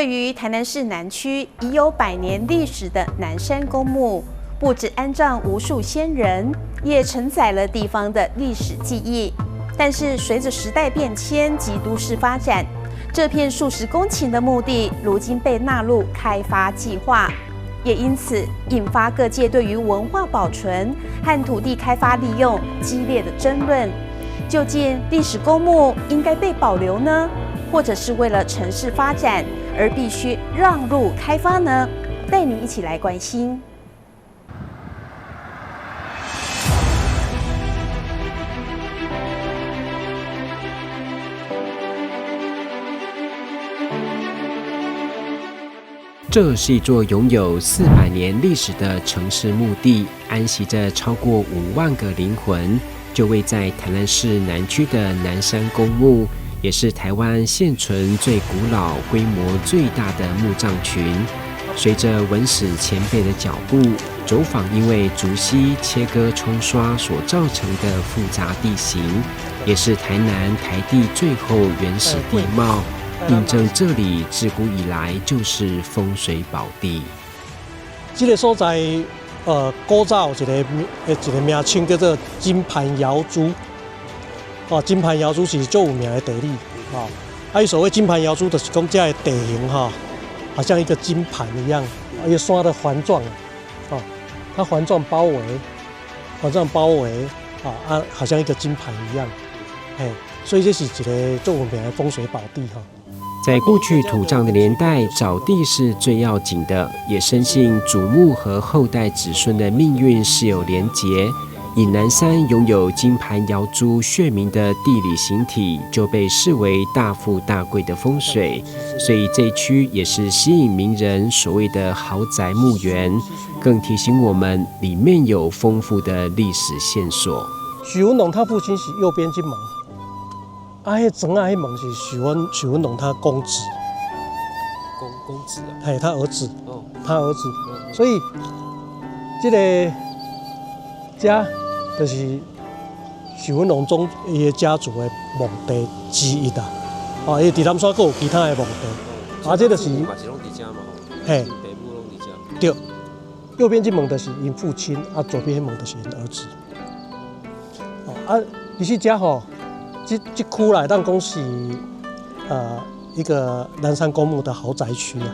位於台南市南區已有百年歷史的南山公墓，不止安葬無數先人，也承載了地方的歷史記憶。但是隨着時代變遷及都市發展，這片數十公頃的墓地如今被納入開發計劃，也因此引發各界對於文化保存和土地開發利用激烈的爭論。究竟歷史公墓應該被保留呢，或者是為了城市發展而必須讓路開發呢？帶您一起來關心。這是一座擁有400年歷史的城市墓地，安息着超過5萬個靈魂。就位在台南市南區的南山公墓，也是台灣現存最古老、規模最大的墓葬群。隨着文史前輩的腳步，走訪因為竹溪切割沖刷所造成的複雜地形，也是台南台地最後原始地貌，印證這裡自古以來就是風水寶地。這個所在，古早有一個名稱叫做金盤瑤珠，哦，金盤瑤珠是足有名的地理，哦，啊，伊所謂金盤瑤珠，就是講這个地形哈，好像一個金盤一樣，一個山的環狀，哦，它環狀包圍，環狀包圍，啊，好像一個金盤一樣，嘿，所以這是一個足有名的風水寶地哈。在過去土葬的年代，找地是最要緊的，也深信祖墓和後代子孫的命運是有連結。以南山擁有金盤瑤珠穴名的地理形體，就被視為大富大貴的風水，所以這區也是吸引名人所謂的豪宅墓園，更提醒我們裡面有豐富的歷史線索。許文龍他父親是右邊這門。啊，彼磚仔彼門是許文龍他公子，公子啊，嘿，他兒子，他兒子，所以這个遮就是許文龍總伊的家族的墓地之一啦。哦，伊佇南山閣有其他的墓地，啊，這就是，嘿，對，右邊這門就是𪜶父親，啊，左邊彼門就是𪜶兒子。哦，啊，其實遮吼。這區來當講是，一個南山公墓的豪宅區啊。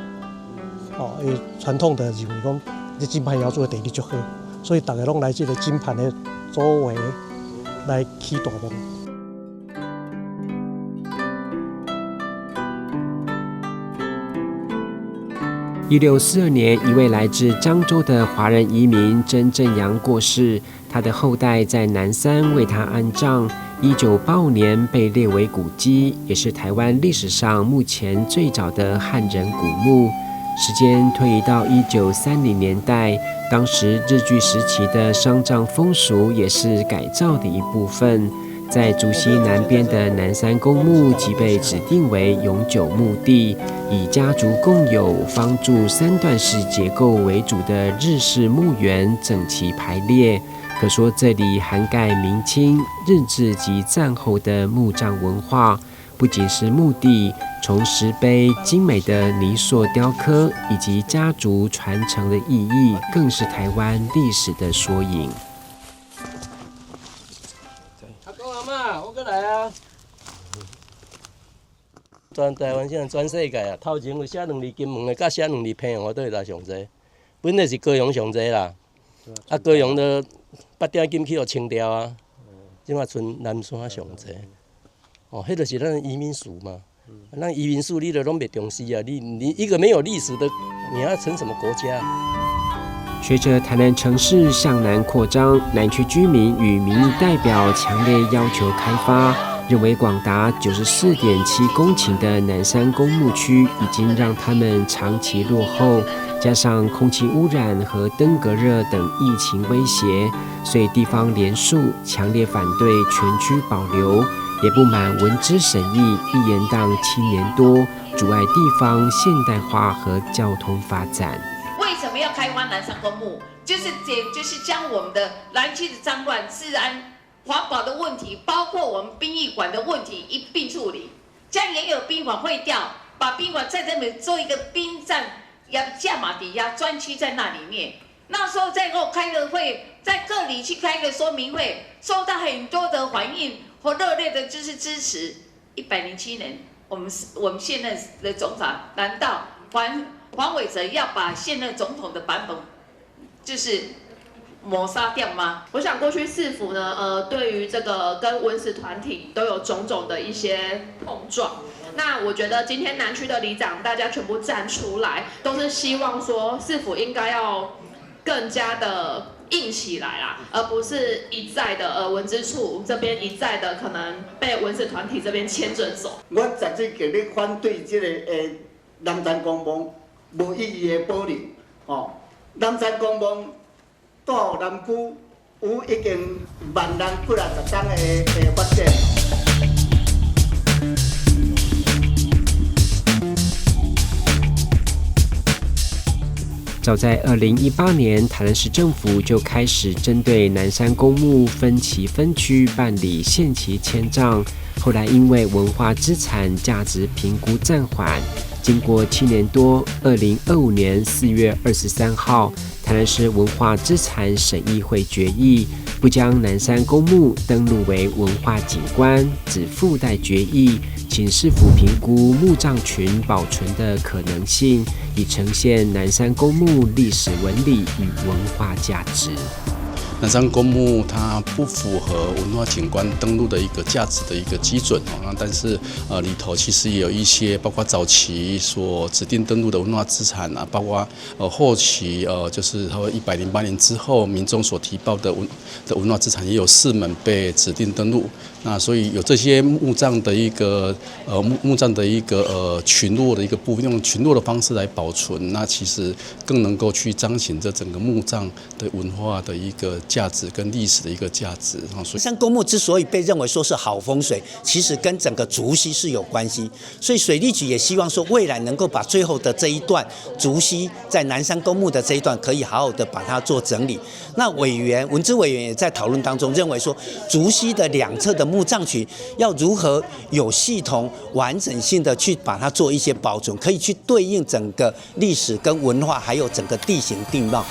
哦，因為傳統的認為講，這金盤瑤珠的地理足好，所以逐家攏來這個金盤的周圍來起大墓。1642年，一位來自漳州的華人移民曾正陽過世，他的後代在南山為他安葬。1985年被列為古蹟，也是台灣歷史上目前最早的漢人古墓。時間推移到1930年代，當時日據時期的喪葬風俗也是改造的一部分。在竹溪南邊的南山公墓即被指定為永久墓地，以家族共有方柱三段式結構為主的日式墓園整齊排列。可說這裡涵蓋明清、日治及戰後的墓葬文化，不僅是墓地，從石碑、精美的泥塑雕刻以及家族傳承的意義，更是台灣歷史的縮影。阿公阿嬤，我閣來啊！全台灣現在全世界啊，頭前有寫兩字金門的，佮寫兩字澎湖，佗一个上濟。本來是高雄上濟啦，啊高雄都八鼎金去予清掉啊，這馬賰南山上濟。哦，彼就是咱移民史嘛。咱移民史你都攏袂重視啊！你一個沒有歷史的，你要成什麼國家？隨着台南城市向南擴張，南區居民與民意代表強烈要求開發，認為廣達94.7公頃的南山公墓區已經讓他們長期落後，加上空氣污染和登革熱等疫情威脅，所以地方聯署強烈反對全區保留，也不滿文資審議一延宕7年多，阻礙地方現代化和交通發展。為什麼要開發南山公墓？就是將我們的南區的髒亂、治安、環保的問題，包括我們殯儀館的問題一併處理。將原有殯儀館廢掉，把殯儀館在這邊做一個殯葬，也價碼抵押專區在那裡面。那時候在給我開個會，在各里去開個說明會，受到很多的反應和熱烈的就是支持。107年，我們現任的總統，難道黃偉哲要把現任總統的版本就是抹殺掉嗎？我想過去市府呢，對於這個跟文史團體都有種種的一些碰撞。那我覺得今天南區的里長大家全部站出來，都是希望說市府應該要更加的硬起來啦，而不是一再的文資處這邊一再的可能被文史團體這邊牽着走。我絕對極力反對這個南山公墓無意義的保留，吼，南山公墓到南區有已經萬人幾若十冬的發展。早在2018年，台南市政府就開始針對南山公墓分期分區辦理限期遷葬。後來因為文化資產價值評估暫緩，經過7年多，2025年4月23號，台南市文化資產審議會決議，不將南山公墓登錄為文化景觀，只附帶決議，請市府評估墓葬群保存的可能性，以呈現南山公墓歷史紋理與文化價值。南山公墓它不符合文化景觀登錄的一個價值的一個基準哦，那但是裡頭其實也有一些包括早期所指定登錄的文化資產啊，包括後期就是差不多108年之後民眾所提報的文化資產也有4門被指定登錄。那所以有這些墓葬的一個墓葬的一個群落的一個部分，用群落的方式來保存，那其實更能夠去彰顯這整個墓葬的文化的一個價值跟歷史的一個價值。南山公墓之所以被認為說是好風水，其實跟整個竹溪是有關係，所以水利局也希望說未來能夠把最後的這一段竹溪在南山公墓的這一段可以好好的把它做整理。那委員文資委員也在討論當中認為說，竹溪的兩側的墓葬群要如何有系統、完整性的去把它做一些保存，可以去對應整個歷史跟文化，還有整個地形地貌。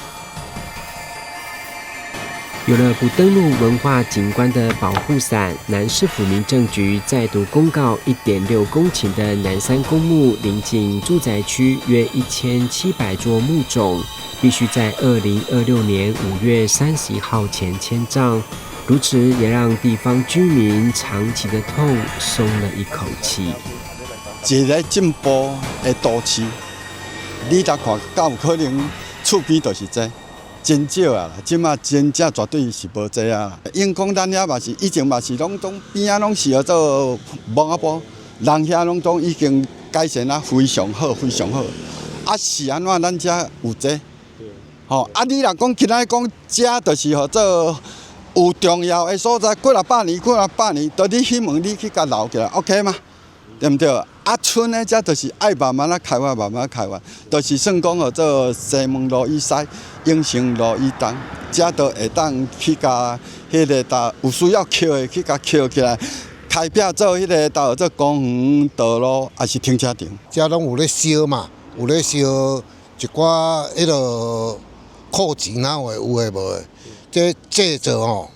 有了不登錄文化景觀的保護傘，南市府民政局再度公告，1.6公頃的南山公墓鄰近住宅區約1700座墓冢，必須在2026年5月31號前遷葬。如此也讓地方居民長期的痛鬆了一口氣。一個進步的都市，你來看，敢有可能厝邊就是這？真少啊！這馬真正絕對是無這啊！因講咱遐嘛是以前嘛是攏總邊仔攏是號做墓仔埔，人遐攏總已經改善啊，非常好，非常好。啊是按怎咱遮有這？吼啊！你若講今仔講遮就是號做有重要的所在，幾若百年，幾若百年，都你彼門你去共留起來，OK 嗎？對毋對？啊，村的遮就是愛慢慢仔開發，慢慢開發，就是算講號做西門路以西、永成路以東，遮都會當去共彼個搭有需要捡的去共捡起來，開闢做彼個搭做公園道路，抑是停車場。遮攏有咧燒嘛，有咧燒一寡彼個庫錢啊，有的無的，這製造吼，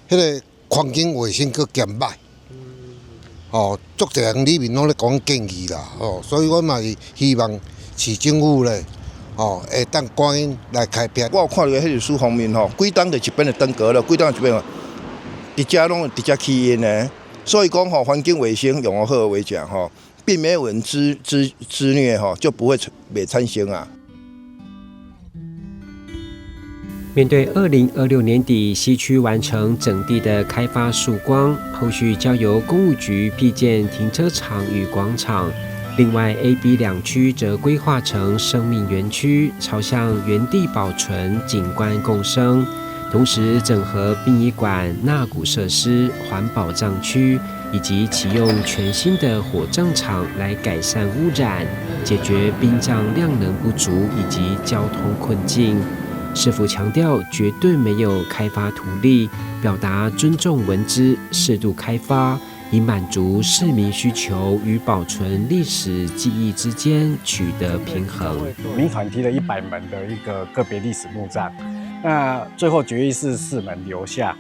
彼個環境衛生閣減歹。哦，足濟人裡面攏咧講建議啦，哦，所以我嘛是希望市政府咧，哦，會當趕緊來開闢。我有看著彼歷史方面吼，幾冬就一邊就轉過了，幾冬就一邊，佇遮攏直接起因的，所以講吼，環境衛生用好為講吼，並沒有人滋虐吼，就不會袂產生啊。面對2026年底西區完成整地的開發曙光，後續交由工務局闢建停車場與廣場。另外 A、B 兩區則規劃成生命園區，朝向原地保存景觀共生，同時整合殯儀館、納骨設施、環保葬區，以及啟用全新的火葬場來改善污染，解決殯葬量能不足以及交通困境。市府強調絕對沒有開發圖利，表達尊重文資、適度開發，以滿足市民需求與保存歷史記憶之間取得平衡。民團提了100門的一個個別歷史墓葬，那最後決議是四門留下，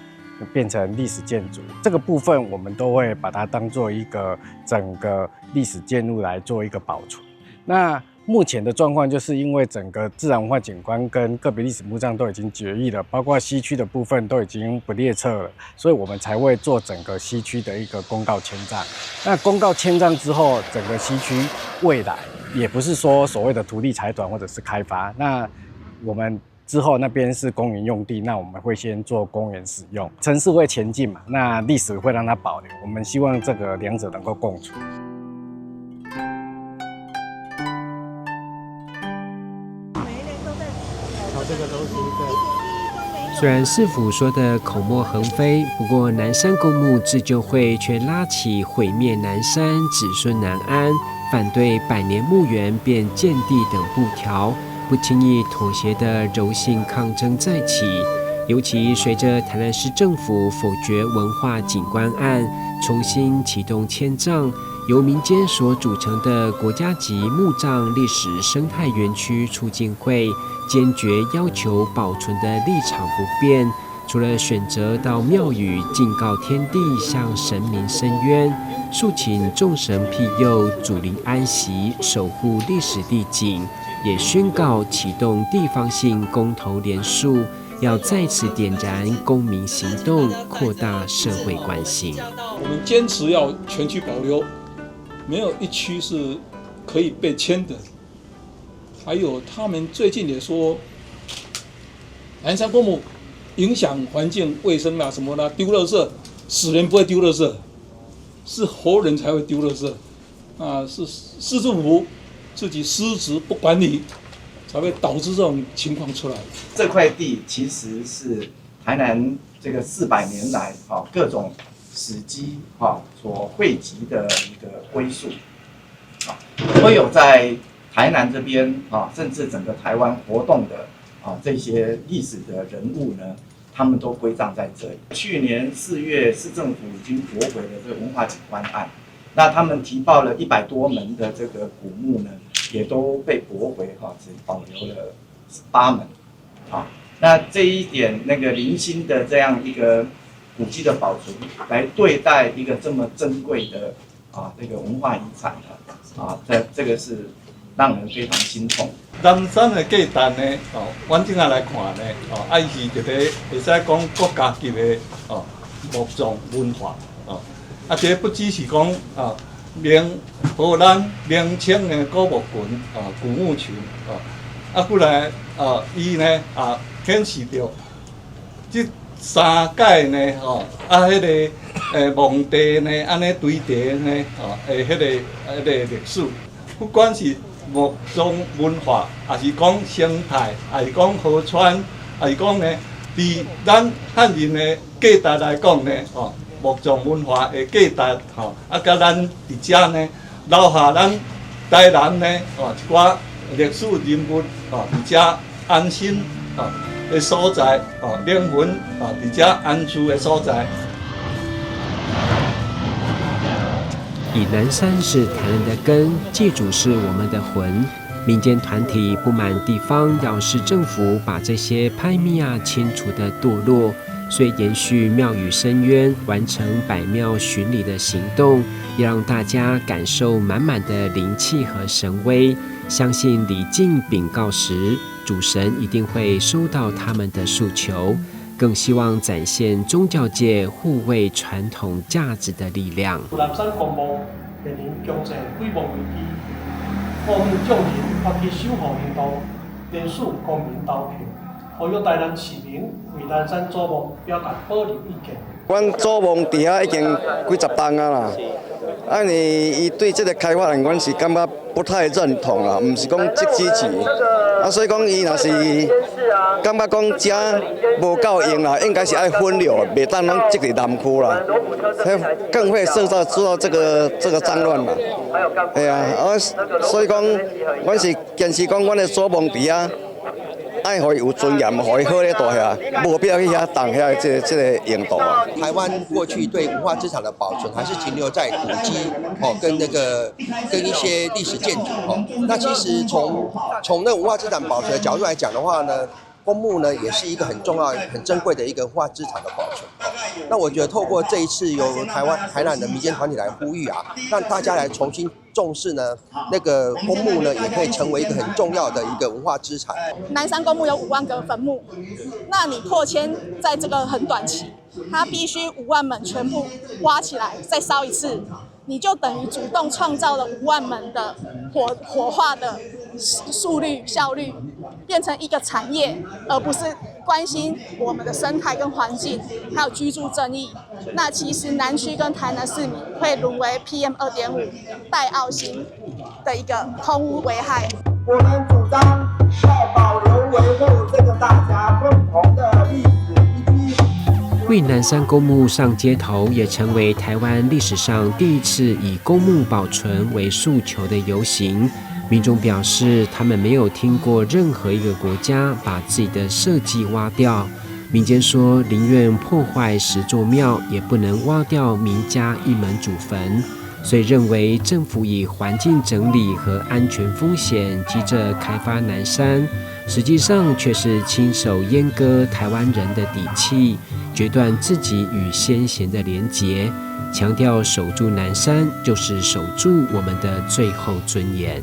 變成歷史建築。這個部分我們都會把它當做一個整個歷史建築來做一個保存。那目前的狀況就是因為整個自然文化景觀跟個別歷史墓葬都已經決議了，包括西區的部分都已經不列冊了，所以我們才會做整個西區的一個公告遷葬。那公告遷葬之後，整個西區未來也不是說所謂的土地財團或者是開發，那我們之後那邊是公園用地，那我們會先做公園使用，城市會前進嘛，那歷史會讓它保留，我們希望這個兩者能夠共存。雖然市府說的口沫橫飛，不過南山公墓自救會卻拉起毀滅南山、子孫難安、反對百年墓園變建地等布條，不輕易妥協的柔性抗爭再起。尤其隨着台南市政府否決文化景觀案，重新啟動遷葬，由民間所組成的國家級墓葬歷史生態園區促進會，堅決要求保存的立場不變。除了選擇到廟宇敬告天地，向神明申冤，訴請眾神庇佑，祖靈安息，守護歷史地景，也宣告啟動地方性公投聯署，要再次點燃公民行動，擴大社會關心。我們堅持要全區保留，沒有一區是可以被遷的。還有他們最近也說，南山公墓影響環境衛生啦，什麼啦，丟垃圾，死人不會丟垃圾，是活人才會丟垃圾。啊，是市政府自己失職不管理，才會導致這種情況出來。這塊地其實是台南這個400年來各種史跡所匯集的一個歸宿，所有在台南這邊啊，甚至整個台灣活動的啊這些歷史的人物呢，他們都歸葬在這裡。去年4月，市政府已經駁回了這個文化景觀案，那他們提報了100多門的這個古墓呢，也都被駁回哈，只保留了8門。啊，那這一點那個零星的這樣一個古蹟的保存，來對待一個這麼珍貴的啊這個文化遺產啊，這個是讓人非常心痛。南山的價值呢？哦，阮這下來看呢，哦，啊，伊是一個會使講國家級的哦墓葬文化哦，啊，這不只是講啊明荷蘭明清的古墓群啊古墓群哦，啊，過來啊，伊呢啊顯示著這三界呢吼，啊，彼個墓地呢，按呢堆疊呢，吼，彼個歷史，不管是墓葬文化，抑是講生態，抑是講河川，抑是講呢，佇咱漢人的價值來講呢，吼，墓葬文化的價值，吼，啊，佮咱佇遮呢，留下咱台南呢，吼，一寡歷史人物，吼，佇遮安身，吼的所在，吼，靈魂，吼，佇遮安住的所在。以南山是台南的根，祭祖是我們的魂。民間團體不滿地方要市政府把這些歹物仔清除的墮落，所以延續廟宇申冤，完成百廟巡禮的行動，也讓大家感受滿滿的靈氣和神威。相信禮敬稟告時，主神一定會收到他們的訴求。更希望展現宗教界護衛傳統價值的力量。南山公墓面臨經濟毀亡危機，呼籲眾人發起守護行動，聯署公民投票，呼籲台南市民為南山祖墓表達保留意見。阮祖墓佇遐已經幾十冬啊啦，啊，伊對這個開發案，阮是感覺不太認同啦，毋是講這支持。啊，所以講伊若是感覺講遮無夠用啦，應該是愛分流，袂當攏擠佇南區啦，更會受到這個髒亂啦。係啊，啊，所以講，阮是堅持講，阮的祖墓佇遐，愛予伊有尊嚴，予伊好咧蹛遐，無必要去遐動遐這個用途啊。台灣過去對文化資產的保存，還是停留在古蹟哦，跟那個跟一些歷史建築哦。那其實從那文化資產保存的角度來講的話呢，公墓呢也是一個很重要、很珍貴的一個文化資產的保存。那我覺得透過這一次由台灣台南的民間團體來呼籲啊，讓大家來重新重視呢，那個公墓呢也可以成為一個很重要的一個文化資產。南山公墓有5萬個墳墓，那你擴遷在這個很短期，它必須5萬門全部挖起來再燒一次，你就等於主動創造了5萬門的火化的速率效率，變成一個產業，而不是關心我們的生態跟環境，還有居住正義。那其實南區跟台南市民會淪為 PM 2.5戴奧辛的一個空污危害。我們主張要保留維護這個大家共同的歷史遺跡。為南山公墓上街頭，也成為台灣歷史上第一次以公墓保存為訴求的遊行。民眾表示，他們沒有聽過任何一個國家把自己的社稷挖掉。民間說，寧願破壞10座廟，也不能挖掉民家一門祖墳。所以認為政府以環境整理和安全風險急着開發南山，實際上卻是親手閹割台灣人的底氣，決斷自己與先賢的連結，強調守住南山就是守住我們的最後尊嚴。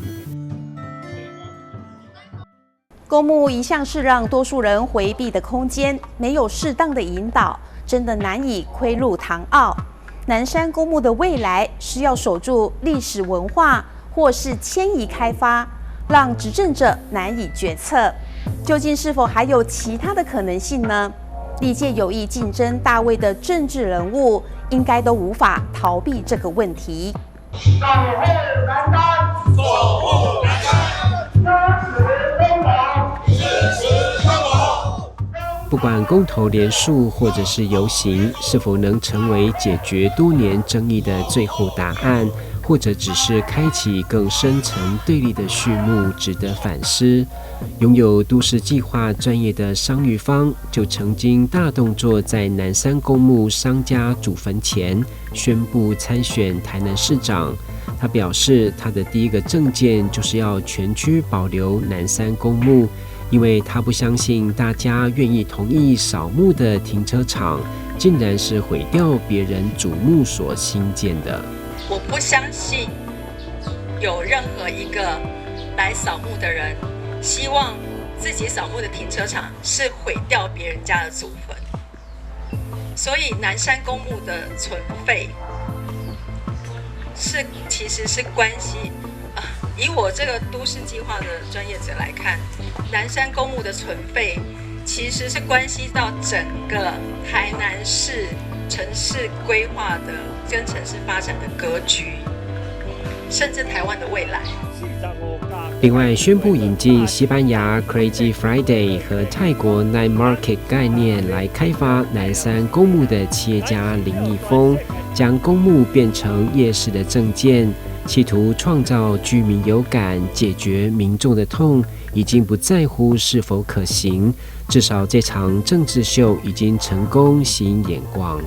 公墓一向是讓多數人迴避的空間，沒有適當的引導，真的難以窺入堂奧。南山公墓的未來是要守住歷史文化，或是遷移開發，讓執政者難以決策。究竟是否還有其他的可能性呢？歷屆有意競爭大位的政治人物，應該都無法逃避這個問題。守護南山，守護南山，支持公投，支持公投。不管公投連署或者是遊行，是否能成為解決多年爭議的最後答案，或者只是開啟更深層對立的序幕，值得反思。擁有都市計劃專業的商玉芳，就曾經大動作在南山公墓商家祖墳前宣布參選台南市長。他表示，他的第一個政見就是要全區保留南山公墓。因為他不相信大家願意同意掃墓的停車場，竟然是毀掉別人祖墓所興建的。我不相信有任何一個來掃墓的人，希望自己掃墓的停車場是毀掉別人家的祖墳。所以南山公墓的存廢是其實是關係。以我這個都市計劃的專業者來看，南山公墓的存廢其實是關係到整個台南市城市規劃的跟城市發展的格局，甚至台灣的未來。另外，宣布引進西班牙 Crazy Friday 和泰國 Night Market 概念來開發南山公墓的企業家林毅峰，將公墓變成夜市的政見。企圖創造居民有感，解決民眾的痛，已經不在乎是否可行。至少這場政治秀已經成功吸引眼光。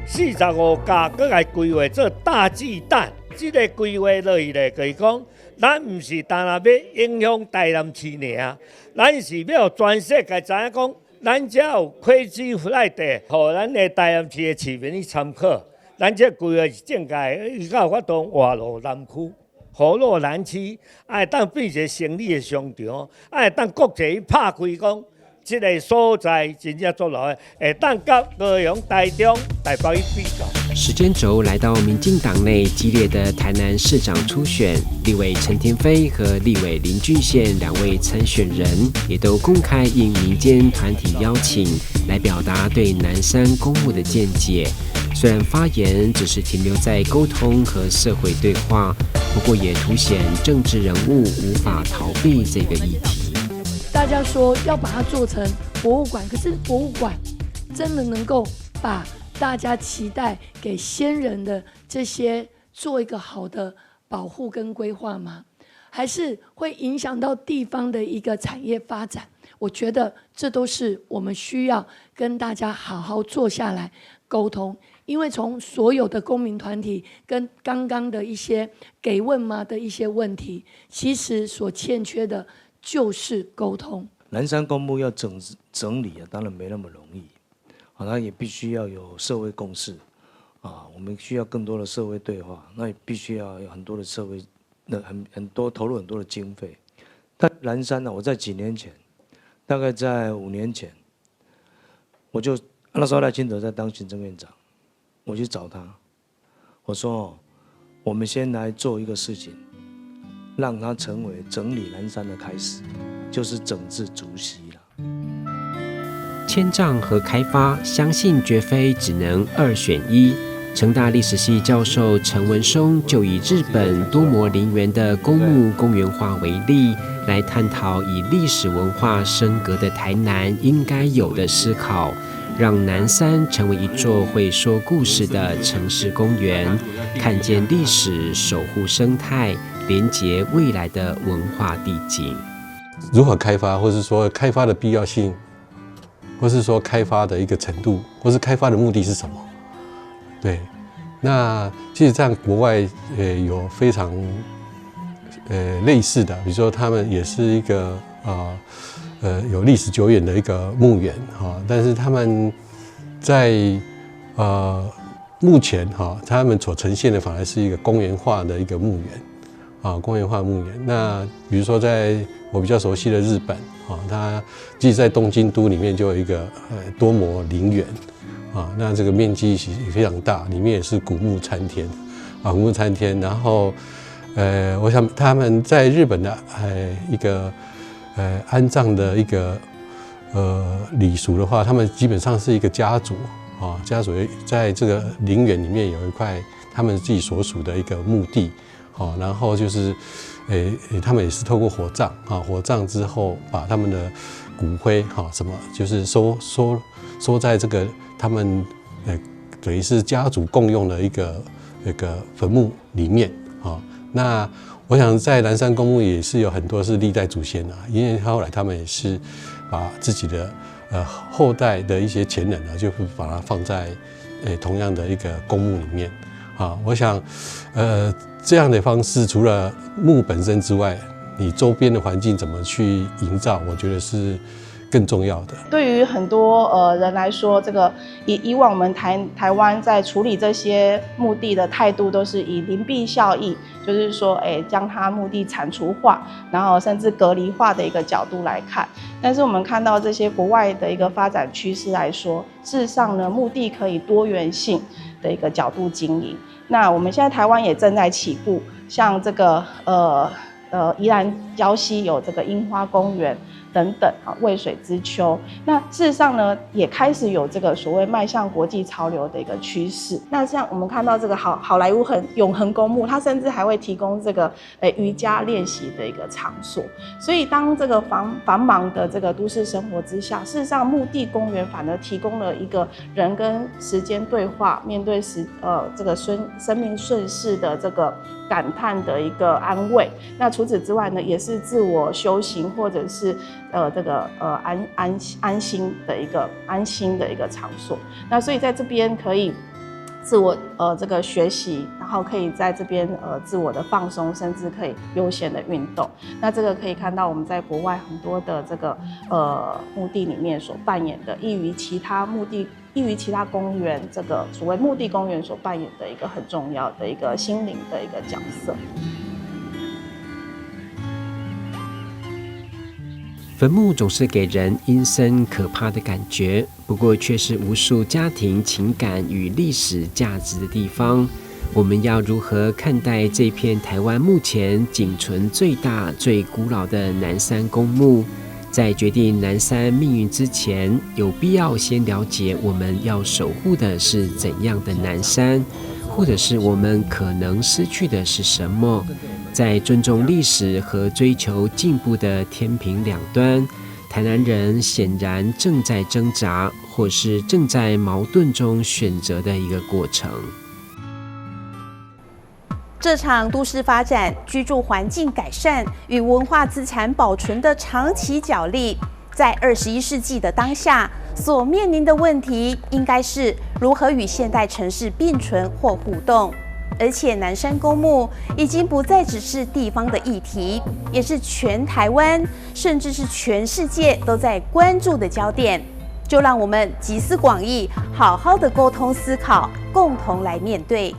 45家，閣來規劃做大巨蛋，這個規劃落去咧，就是講，咱毋是單單欲影響台南市爾，咱是欲予全世界知影講，咱遮有 Crazy Friday，予咱的台南市的市民去參考。咱這規劃是正解，伊才有法度活絡南區，活絡南區，會當變一個生理的商場，會當國際去拍開講，這個所在真正足落的，會當佮高雄、台中、台北去比較。時間軸來到民進黨內激烈的台南市長初選，立委陳亭妃和立委林俊憲兩位參選人也都公開應民間團體邀請，來表達對南山公墓的見解。雖然發言只是停留在溝通和社會對話，不過也凸顯政治人物無法逃避這個議題。大家說要把它做成博物館，可是博物館真的能夠把大家期待給先人的這些做一個好的保護跟規劃嗎？還是會影響到地方的一個產業發展？我覺得這都是我們需要跟大家好好坐下來溝通，因為從所有的公民團體跟剛剛的一些給問嘛的一些問題，其實所欠缺的就是溝通。南山公墓要整理啊，當然沒那麼容易，啊，那也必須要有社會共識，啊，我們需要更多的社會對話，那也必須要有很多的社會，那很多投入很多的經費。但南山呢，我在幾年前，大概在5年前，我就那時候賴清德在當行政院長，我去找他，我說：我們先來做一個事情，讓它成為整理南山的開始，就是整治竹溪了。遷葬和開發，相信絕非只能二選一。成大歷史系教授陳文松就以日本多摩陵園的公墓公園化為例，來探討以歷史文化升格的台南應該有的思考，讓南山成為一座會說故事的城市公園，看見歷史，守護生態，連結未來的文化地景。如何開發，或是說開發的必要性，或是說開發的一個程度，或是開發的目的是什麼？對，那其實在國外，有非常，類似的，比如說他們也是一個有歷史久遠的一個墓園哈，但是他們在目前哈，他們所呈現的反而是一個公園化的一個墓園，啊，公園化墓園。那比如說在我比較熟悉的日本，啊，它其實在東京都裡面就有一個多摩陵園。啊，那這個面積也非常大，裡面也是古木參天，啊，古木參天。然後，我想他們在日本的一個安葬的一個禮俗的話，他們基本上是一個家族，啊，家族在這個陵園裡面有一塊他們自己所屬的一個墓地，好，然後就是，他們也是透過火葬，啊，火葬之後把他們的骨灰，哈，什麼就是收在這個。他們等於是家族共用的一個墳墓裡面啊。那我想在南山公墓也是有很多是歷代祖先啊，因為後來他們也是把自己的後代的一些前人呢，就會把它放在同樣的一個公墓裡面啊。我想這樣的方式，除了墓本身之外，你周邊的環境怎麼去營造，我覺得是更重要的。對於很多人來說，這個以往我們台灣在處理這些墓地的態度，都是以鄰避效益，就是說，將它墓地鏟除化，然後甚至隔離化的一個角度來看。但是我們看到這些國外的一個發展趨勢來說，事實上呢，墓地可以多元性的一個角度經營。那我們現在台灣也正在起步，像這個宜蘭礁溪有這個櫻花公園。等等啊，渭水之丘。那事實上呢，也開始有這個所謂邁向國際潮流的一個趨勢。那像我們看到這個好萊塢永恆公墓，它甚至還會提供這個瑜伽練習的一個場所。所以當這個繁忙的這個都市生活之下，事實上墓地公園反而提供了一個人跟時間對話，面對這個生命順勢的這個感嘆的一個安慰。那除此之外呢，也是自我修行或者是這個安心的一個場所。那所以在這邊可以自我這個學習，然後可以在這邊自我的放鬆，甚至可以悠閒的運動。那這個可以看到我們在國外很多的這個墓地裡面所扮演的，異於其他公園，這個所謂墓地公園所扮演的一個很重要的一個心靈的一個角色。墳墓總是給人陰森可怕的感覺，不過卻是無數家庭情感與歷史價值的地方。我們要如何看待這片台灣目前僅存最大、最古老的南山公墓？在決定南山命運之前，有必要先了解我們要守護的是怎樣的南山，或者是我們可能失去的是什麼？在尊重歷史和追求進步的天平兩端，台南人顯然正在掙扎，或是正在矛盾中選擇的一個過程。這場都市發展、居住環境改善與文化資產保存的長期角力，在21世紀的當下，所面臨的問題應該是如何與現代城市並存或互動。而且南山公墓已經不再只是地方的議題，也是全台灣甚至是全世界都在關注的焦點。就讓我們集思廣益，好好的溝通思考，共同來面對。